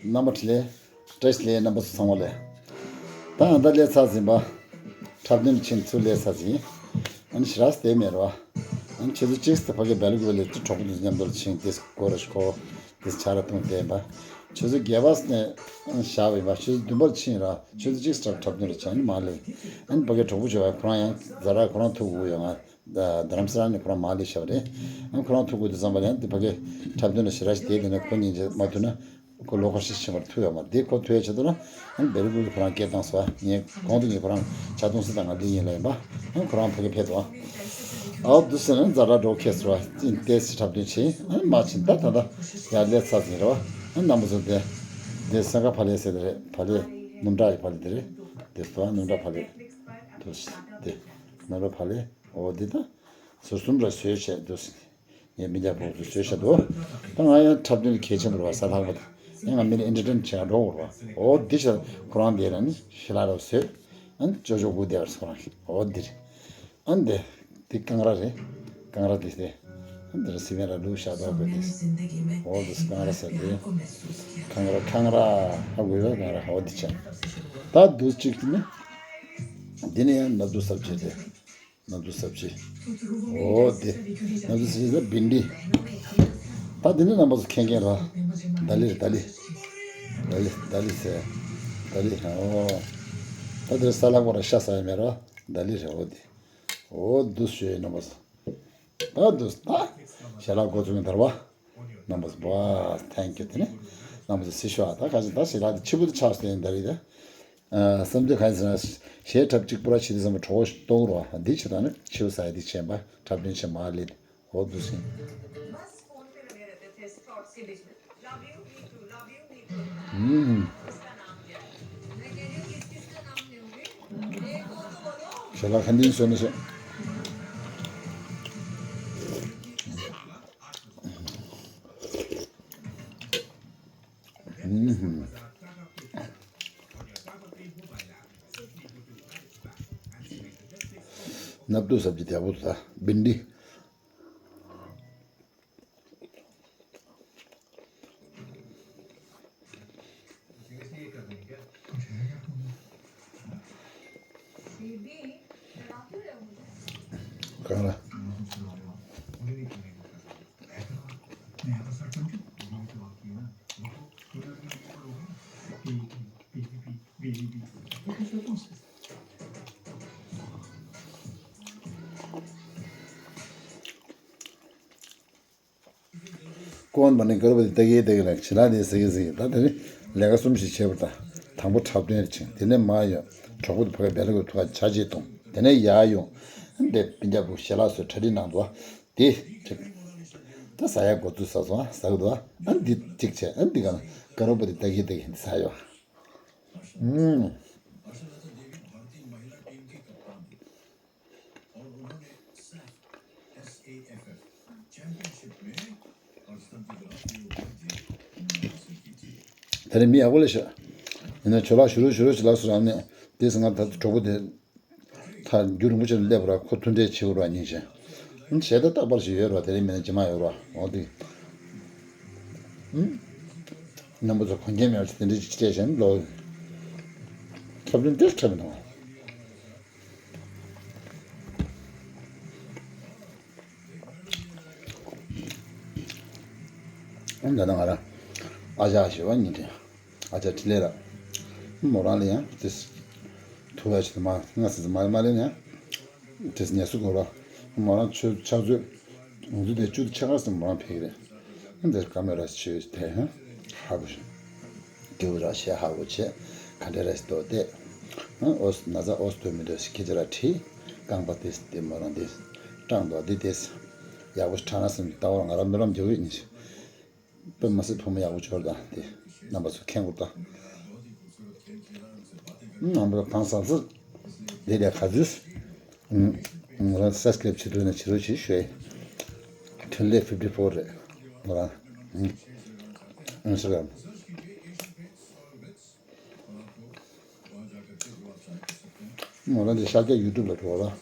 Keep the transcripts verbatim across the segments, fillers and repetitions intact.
རྣམ་པ་ཁྲི་ལས། བཀྲ་ཤིས་བདེ་ལེགས། རྣམ་པ་ཚོ་ཚང་མ་ལ། ད་ཨ་ད་སླེབས་ཚར་ཟིན་པ། འཁྲབ་སྟོན་ཕྱིན་ཚུར་སླེབས་ཚར་ཟིན། ཨ་ནི་ཞེ་དྲག་བསྡད་མེད་རོ། ཨ་ནི་ཆུ་ཚོད་གཅིག་ཙམ་ཕ་གི་སྦེལ་ཀོབ་ལ་དེ་གྲོགས་པོ་དེ་ཚོ་མཉམ་དུ་ཕྱིན་ཏེ་སྒོ་ར་ཞིག་ཁོ། དེ་ཆ་ར་བཏུང་བསྡད་པ། ཆུ་ཚོད་བརྒྱད་པ་ནས་བཞག་པ་ཡིན་པ། ཆུ་ཚོད་བདུན་པར་ཕྱིན་ར། ཆུ་ཚོད་གཅིག་ཙམ་འཁྲབ་སྟོན་རེ་བྱས་ནས་མར་སླེབས། ཨ་ནི་ཕ་གི་གྲོགས་པོ་བྱས་པ་ཁོ་རང་ཡང་ཛ་དྲག་ཁོ་རང་ཐུག་དགོས་ཡོད་ང་། རྡ་རམ་ས་ལ་ནས་ཁོ་རང་མར་སླེབས་བཞག་པ་རེད། ཨ་ཁོ་རང་ཐུག་དགོས་དུས་ཙམ་པ་ལ་ཡང་དེ་ཕ་གི་འཁྲབ་སྟོན་ལ་ཞེ་དྲག་ཞིག་བསྡད་དེ་ནས་ཁོ་གཉིས་མཇལ་མ་ཐུབ་ན་ཁོ་ལོགས་ཀ་ཤི་ཕྱིན་པར་ཐུག་ཡོད་མ་རེད། དེ་ཁོ་ཐུག་ཡ་ཆེད་དུ་ན་ཨ་སྦེལ་ཀོབ་ཀྱི་ཁོ་རང་སྐད་བཏང་སོང་། ངས་གོང་དུ་ངས་ཁོ་རང་ཇ་འཐུང་ས་དང་ང་འདི་ཡིན་ལ་ཡིན་པ། ཨ་ཁོ་རང་ཕ་གི་ཕེབས་འདུག་ཨ་འདུག་ཟེར་ནས་ཛ་དྲག་འགྲོ་ཁེལ་སོང་། ཨ་ཏེས་འཁྲབ་སྟོན་བྱས། ཨ་མར་ཕྱིན། ད་ད་ལྟ་ཡར་སླེབས་ཚར་ཟིན་རེད་བ། ཨ་རྣམ་པ་ཚོ་དེ་དེ་སེང་ག་ཕ་ལེ་ཟེར་དེ་རེད། ཕ་ལེ་སྣུམ་བྲག་གི་ཕ་ལེ་དེ་རེད། དེ་སོ་སྣུམ་བྲག་ཕ་ལེ། དེ་སྣུམ་བྲག་ཕ་ལེ། འོ་འདི་ད་ཟུར་གསུམ་ར་བཟོས་བྱས་འདུག་ཟིན། ངས་མི་འཇག་པོ་ཚོ་བཟོས་བྱས་འདུག་ད་ང་ཡང་འཁྲབ་སྟོན་གལ་ཆེན་པོ་རེད་བ། གཟའ་ལྷག་པ་དེ་ཡང་ང་མི་ལ་ཨེན་ཊར་ཊེན་བྱེད་ག་འགྲོ་དགོས་རེད་བ། འོ་འདི་བྱས་ཁོ་རང་དེ་ར་ནི་ཞི་ལ་ར་བཟོས། ཨ་ནི་ཅོ་ཅོ་སྒུག་བསྡད་པ་རེད་ཁོ་རང་གིས། འོ་འདི་རེད། ཨ་ནི་འདི་འདི་ཀང་ར་རེད། ཀང་ར་འདི་སྟེ། ཨ་ནི་འདི་ར་སི་མེ་ར་ལུག་ཤ་དོག་དགོས་ཏེ། འོ་འདི་ཀང་ར་ཟེར་ཏེ། ཀང་ར་ཀང་ར་ཧ་གོ་ཡོད། ཀང་ར། འོ་འདི་བྱས། ད་འདུག་གཅིག་ནི་འདི་ནི་ཡང་ནབ་དུ་སབ་ཅི་དེ། ནབ་དུ་སབ་ཅི། འོ་དེ། ནབ་དུ་སབ་ཅི་ཟེར་བིན་ཌི། ད་དེ་ནི་རྣམ་པ་ཚོ་མཁྱེན་མཁན་ར། ད་ལི་རེད། ད་ལི། ད་ལི་ད་ལི་ཟེར། ད་ལི། འོ། ད་དེ་ས་ལ་གོ་ར་ཤ་ཟ་ཡ་མེད་ར། ད་ལི་རེད། འོ་དེ། འོ་འདུག་ཞུ་ཡ་རྣམ་པ་ཚོ། ད་འདུག་ད། ཞལ་ལག་འགོ་བཙུགས་ཡིན་ད་ར་བ། རྣམ་པ་ཚོ་བ། ཐེང་ཀྱུ། དེ་ནི་རྣམ་པ་ཚོ་སི་ཤོ་ཨ། ད་ག་ཚོད་ད་ཞལ་ལག་དེ་ཕྱི་པོ་དེ་ཆགས་སོང་ཡིན་ད་རེད་ད། ཨ་བསམ་ཚུལ་གང་ཡིན་ཟེར་ན། གཞས་འཁྲབ་གཅིག་པུ་ར་བྱེད་དུས་ཙམ་པ་གྲོགས་པོ་ཞིག་གཏོགས་རོགས། འདི་བྱེད་དང་ནི་ཕྱི་པོ་ཟ་ཡ་འདི་བྱས་པ། འཁྲབ་སྟོན་བྱས་མར་སླེབས། འོ་འདུག་ཟིན། ཞལ་ལག་ག་འདྲ་བཟོས་ན་ཤེས། ནབ་དུ་སབ་ཅི་དེ་བོ་ད་བིན་ཌི། གང་ལ། ཀོན་པ་ནི་ག་རུ་བ་དེ་ལྟ་གི་ལྟ་གི་ལ་ཕྱི་ལ་དེ་ཟེར་གི་ཟེར་གི། ད་དེ་ནི་ལས་ཀ་གསུམ་ཞིག་བྱས་པ་དང་། དང་པོ་འཁྲབ་སྟོན་རེ་ཕྱིན། དེ་ནས་མར་ཡོང་གྲོགས་པོ་དེ་ཕ་གི་སྦེལ་ཀོབ་ཐུག་ག་ཇ་ཅིག་བཏུང་། དེ་ནས་ཡར་ཡོང་། དེ་སྤུན་ཀྱག་བུ་ཞལ་ལག་བཟོས་གྲ་སྒྲིག་གནང་འདུག་བ། དེ་ཅིག་ད་ཟ་ཡ་འགོ་བཙུགས་ས་སོང་ཟ་གི་འདུག་བ། ཨ་འདི་ཅིག་བྱས། ཨ་འདི་ག་ན་ག་རུ་བ་དེ་ལྟ་གི་ལྟ་གི་ཟ་ཡོང་། ཨུམ། དེ་རིང་མི་ཡག་པོ་སླེབས་ཤག་ཡིན་ན་ཇོ་ལགས་ཞུ་རོགས་ཞུ་རོགས་ཞུ་ལགས་སུ་རང་ནས་དེ་སྔ་ད་གྲོགས་པོ་དེ་ད་རྒྱུ་རིན་པོ་ཆེ་ལ་སླེབས་ར། ཁོ་མཐུན་འབྲེལ་བྱེད་དགོས་ར་ཉིན་བྱས། ཞེ་ད་རྟག་པར་ཞིག་ཡོད་ར། དེ་རིང་མིན་ན་རྗེས་མ་ཡོད་ར། འོ་དེ། རྣམ་པ་ཚོ་གོན་རྒྱུ་མེད་པ་དེ་འདྲ་ཅིག་སྤྲད་བྱས་ནས་ལོག་འཁྲབ་སྟོན་དེ་འཁྲབ་མི་གནང་། ཨ་ད་ང་རང་ཨ་ཅག་ཞེས་པ་གཉིས་དྲན། ཨ་ཅག་འཕྲིན་ལས་ལགས། མོ་རང་ལ་ཡང་དེ་ཐུག་པ་ཞིག་མ་སྔ་སེ་མ་མ་ལེན་ཡང་དེ་ངལ་གསོ་དགོས་ར། མོ་རང་ཆུ་ཕྱག་མཛོད་ངལ་གསོ་དེ་བཅུ་དང་ཕྱེད་ཀ་ཙམ་མོ་རང་ཕེབས་ཀྱི་རེད། འདིར་ཀ་མེ་ར་ཞིག་དེ་ཧ་གོ་ཤིང་། རྒྱུ་ར་ཤེས་ཧ་གོ་བྱས། ག་འདྲ་ར་ཞིག་འདུག་སྟེ། ཨོ་ན་ཚ་ཨོ་སྟོད་མི་འདུག་ཟེར་ཁྱེད་ཚོ་ར་དྲིས། རྐང་པ་དེ་དེ་མོ་རང་དེ་སྐྲངས་འདུག་འདི་དེ་ཡག་པོ་ཞིག་དྲག་ན་སེམས་ལྟ་བ་ང་རང་མི་རམ་རྒྱག་གི་ཡིན། དཔེ་མ་སྲིད་ཕོ་མོ་ཡག་པོ་འབྱོར་དང་དེ་རྣམ་པ་ཚོ་མཁྱེན་དགོས་དང་། རྣམ་པ་གང་ཟག་ཚོ་དེ་ལས་ག་ཚོད། ང་རང་སབ་སི་ཀ་རེབ་བྱེད་ཐུབ་ན་བྱེད་རོགས་བྱེད་ཞུ་ཡ་ཡིན། འཕྲིན་ལས་ཕིབ་ཊི་ཕོར་རེད། ང་རང་ཨིན་སི་ཊ་གྷ་རམ། ང་རང་འདི་ཤར་རྒྱག་ཡུ་ཊུབ་ལ་འགྲོ་བ་ལ།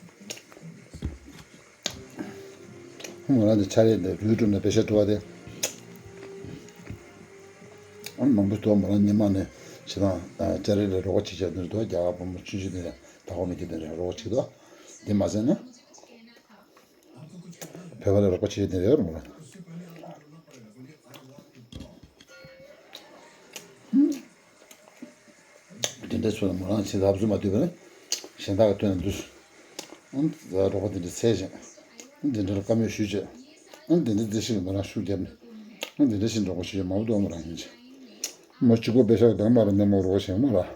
ང་རང་འདི་ཆ་རེད་འདི་ཡུ་ཊུབ་ནས་པེ་ཤ་འགྲོ་བ་དེ། ཨ་མང་པོ་འདུག་མོ་རང་སྔོན་མ་ནས་ཞེ་དྲག་ཨ་སྤྱན་རས་གཟིགས་ལ་རོགས་པ་བྱེད་བྱས་འདུག་རྒྱ་གར་བུ་མོ་ཆུང་ཆུང་དེ་ལ་ད་གོ་མི་སྐྱེ་དེ་ལ་རོགས་པ་བྱེད་དོ། དེ་མ་ཟད་ནས་བོད་པ་ལ་རོགས་པ་བྱེད་དེ་ལ་ཡོད་མོ་རང་། དེ་འདྲ་ཚོ་ལ་མོ་རང་ཆེད་དུ་ཧབ་སུ་མ་བཏུས་པ་ནི་གཞན་དག་གི་དོན་ལ་འདུས། ཨང་། རོགས་པ་དེ་འདྲ་འཚལ་ཞིང་། ཨང་། དེ་འདྲ་ལ་བཀའ་མོལ་ཞུས་བྱས། ཨང་། དེ་འདྲ་མཛད་ཤིག་མོ་རང་ཤུགས་བརྒྱབ་ནས། ཨང་། དེ་འདྲ་ཞིག་རོགས་པ་ཞུས་བྱས་མ་བུ་དོ་མོ་རང་ཡིན་ཅིག་མོ་གཅིག་པོ་པེ་ཤག་དང་མ་ར་ནས་མོ་རོགས་བྱས་མོ་ར། རོགས་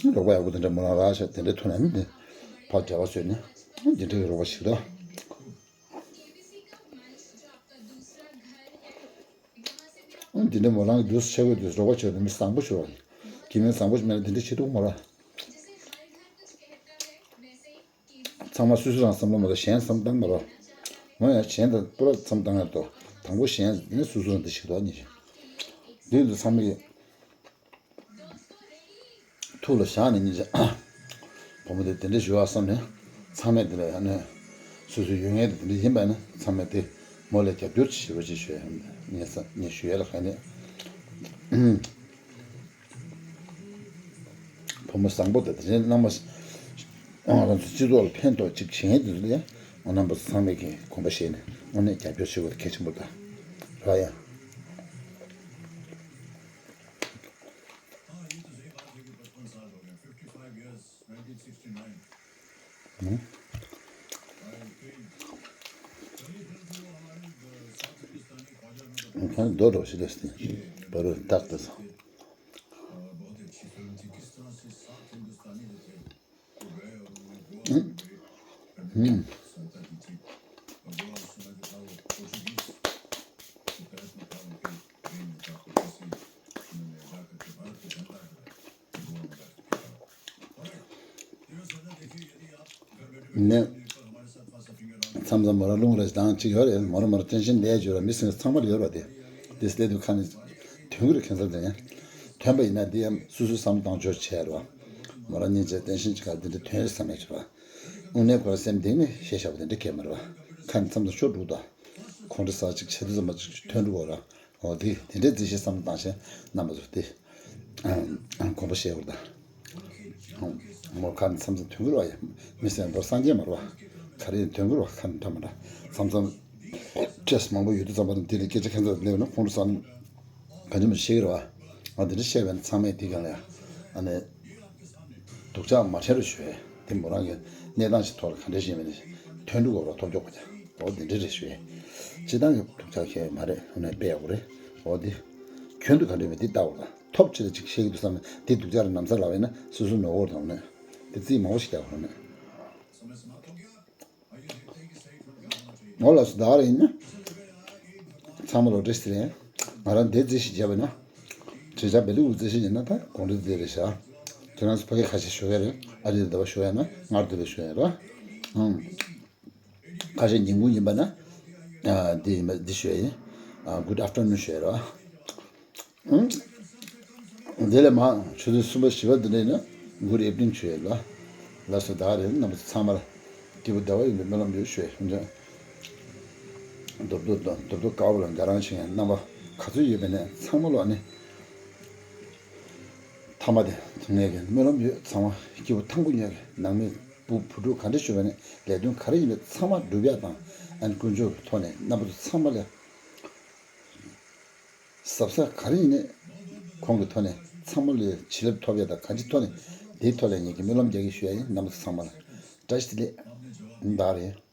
པ་ཡག་པོ་དེ་འདྲ་མོ་རང་རག་བྱས་དེ་འདྲ་ཐོན་ན་ནི་དེ་ཕར་འབྲེལ་བ་བཟོས་ནས། ཨང་། དེ་འདྲ་གི་རོགས་པ་ཞིག་ར། འདི་འདྲ་མོ་རང་གི་དུས་སུ་ཆེ་བའི་དུས་སུ་རོགས་པ་བྱས་ཏེ་མི་བཟང་པོ་ཞིག་རེད། དགེ་བསྙེན་བཟང་པོ་ཞིག་མེད་ན་འདི་འདྲ་བྱེད་ཐུབ་མ་རེད། ཚང་མ་སོ་སོ་རང་བསམ་བློ་མ་གཏོགས་གཞན་བསམ་བཏང་མ་རེད། འོ་ཡང་གཞན་དང་པུ་ར་བསམ་བཏང་ཡ་རེད་དོ། དང་པོ་གཞན་ནི་སོ་སོ་རང་འདི་ཞིག་རོགས་ནི། འདི་འདི་ཚང་མ་གི་ཐུགས་ལ་བཞག་ནས་ཉིན་ཞག་བུ་མོ་དེ་དེ་འདྲ་ཞུ་བ་བསམ་ནས་ཚང་མས་དེ་ལ་ཡང་ནས་སོ་སོའི་ཡོད་ངེས་དེ་དེ་འདྲ་ཡིན་པ་ནི་ཚང་མས་དེ་མོ་ལ་རྒྱབ་སྐྱོར་ཞེ་པོ་ཅིག་ཞུ་ཡ་ངས་ངས་ཞུ་ཡ་ལ་ག་ནས་བུ་མོ་བཟང་པོ་དང་དེ་འདྲའི་རྣམ་པ་རང་ཚོ་སྤྱི་ཚོགས་ལ་ཕན་ཐོགས་ཅིག་བྱེད་མཁན་དེ་ཚོ་ལ་ཡང་རྣམ་པ་ཚང་མས་ཀྱི་དགོངས་པ་བཞེས་ནས་དངོས་གནས་རྒྱབ་སྐྱོར་ཞུ་དགོས་གལ་ཆེན་པོ་དང་ར་ཡང་། ཁོང་རྡོ་རོ་ཞིག་ལས་སྟེ་བར་བར་བཏགས་ཏེ་སོང་། ནས། མཚམས་མཚམས་མོ་རང་རླུང་རེ་བཏང་གཅིག་ཡོད་རེད། མོ་རང་མོ་རང་ཏེན་ཤན་ལས་ཡོད་རེད། མི་སེམས་ཚང་མར་ཡོད་རེད་དེ། དེ་སླེབས་དུས་ཁ་ནས་ཐོན་གི་རེད། ཁ་སང་དེ་ཡང་ཐོན་པ་ཡིན་ན་དེ་ཡང་སོ་སོའི་བསམ་བཏང་ཆོག་བྱས་རེད་བ། མོ་རང་སྙིང་རྗེ་ཏེན་ཤན་གཅིག་ག་དེ་འདྲ་ཐོན་རེད་བསམ་ཡ་ཆོག་ར། དངོས་གནས་ཁོ་རང་སེམས་གཏིང་ནས་ཤེས་བྱ་བ་དེ་འདྲ་གས་མ་རེད་བ། ཁ་ནས་མཚམས་མཚམས་ཤོར་འགྲོ་དང་། ཁོང་ཁྲོ་ཟ་གཅིག་བྱེད་དུས་ཙམ་པ་གཅིག་ཐོན་འགྲོ་བ་ར། འོ་དེ་དེ་འདྲའི་རྩིས་གཞི་བསམ་བློ་བཏང་བྱས་རྣམ་པ་ཚོ་དེ་དགོངས་པ་བཞེས་བར་དང་། མོ་ཁ་ནས་མཚམས་མཚམས་ཐོན་གི་རེད་བ་ཡ། མི་སེམས་པོ་སངས་རྒྱས་མ་རེད་བ། ག་རེ་ཐོན་གི་རེད་བ། ཁ་ནས་འདྲ་མ་འདྲ་མཚམས་མཚམས་སི་ཊེ་རེ་སི་མང་པོ་ཡོད་དུས་ཙམ་པ་དང་དེ་ལ་སྐད་ཆ་ཁ་ཚ་སླེབས་ན་ཁོང་ཁྲོ་ཟ་ན་ག་འདྲ་མི་ཤེས་གི་རེད་བ། ང་དེ་འདྲ་བཤད་པས་ན་ཚང་མས་དེ་གང་ལ་ཡ་ཨ་ནི། སྡུག་ཅག་མ་བྱེད་རོགས་ཞུ་ཡས། དེ་མོ་རང་གི་གནས་སྟངས་ཤིག་ཐོག་ལ་ག་འདྲ་ཞིག་མིན་ནས་ཐོན་འགྲོ་དགོས་རོགས་ཐོབ་ཆོག་པ་ཀྱང་འོ་དེ་འདྲ་རེད་ཞུ་ཡས། སྤྱི་བཏང་གི་སྡུག་ཅག་ཁྱད་མ་རེད། ཨ་ནི་དཔེ་ཡག་པོ་རེད། འོ་དེ་ཁྱོན་དུ་ག་འདྲ་མེད་དེ་ལྟ་བ་དང་ཐོབ་ཆེ་ལ་ཅིག་བཤད་ཀྱི་འདུག་བསམ་ནས་དེ་སྡུག་ཅག་རེད་ནམ་ས་ལབ་ཡིན་ན་སོ་སོ་ནོར་བོར་དང་ནས་དེ་རྩིས་མང་པོ་ཞིག་རྒྱག་དགོས་ནས། ངོ་ལ་སུ་དག་རེ་ཡིན་ན། ཚང་མ་ལོ་བཀྲ་ཤིས་བདེ་ལེགས། ང་རང་འདི་རྩིས་ཤིག་བརྒྱབ་པ་ན། བྱེད་བྱ་བེ་ལུག་རྩིས་ཤིག་ཡིན་ན་ད་གོང་འདྲི་འདི་རེད་ཤག་ཁྱེད་རང་ཚོ་ཕ་གི་ཁ་ཤས་ཞོགས་ཀས་རེད། ཨ་རི་ཟླ་བ་ཞོགས་ཡ་ན་སྔར་དུ་ལ་ཞོགས་ཡ་ར། ཨང་། ཁ་ཤས་ཉིན་གུང་ཡིན་པ་ན། ཨ་འདི་ཡིན་པ་འདི་ཞོགས་ཡིན། ཨ་good afternoon ཞོགས་ཡ་ར། ཨང་། དེ་ལས་མ་ཆུ་ཚོད་གསུམ་པ་བཞི་པ་འདི་འདྲ་ཡིན་ན་good evening ཞུ་ཡས་ལ། ལགས་སོ་ད་རེས་རྣམ་པ་ཚོ་ཚང་མ་ལ་སྐྱིད་པོ་ཟླ་བ་ཡིན་པའི་སྨོན་ལམ་ཡོད་ཞུ་ཡས་ཧུན་ཅང་། རྡོབ་རྡོབ་དང་རྡོབ་རྡོབ་དཀར་པོ་ལ་འགའ་རང་ཆེ་ཡང་རྣམ་པ་ག་ཚོད་ཡོད་པ་ནས་ཚང་མ་ལོ་ཨ་ནི། ཐ་མ་དེ་ངས་ཀྱི་སྨོན་ལམ་ཡོད། ཚང་མ་སྐྱིད་པོ་ཐང་པོ་ཉོས་ཀྱི་ནང་མི་བུ་བུ་ཕྲུག་ག་འདྲ་ཞུ་བ་ནས་ལས་དོན་ག་རེ་ཡིན་པའི་ཚང་མ་འགྲུབ་ཡག་དང་ཨ་ནི་ཀུན་སྤྱོད་ཀྱི་ཐོག་ནས་རྣམ་པ་ཚོ་ཚང་མ་ལ། ཟབ་ས་ག་རེ་ཡིན་ནའི་ཁོང་གི་ཐོག་ནས་ཚང་མ་ལ་བྱིན་རླབས་ཐོབ་ཡ་དང་གང་ཅིའི་ཐོག་ནས་དེའི་ཐོག་ལ་ངེད་ཀྱི་སྨོན་ལམ་རྒྱག་གི་ཞུ་ཡ་ཡིན། རྣམ་པ་ཚོ་ཚང་མ་ལ་བཀྲ་ཤིས་བདེ་ལེགས། ད་རེད།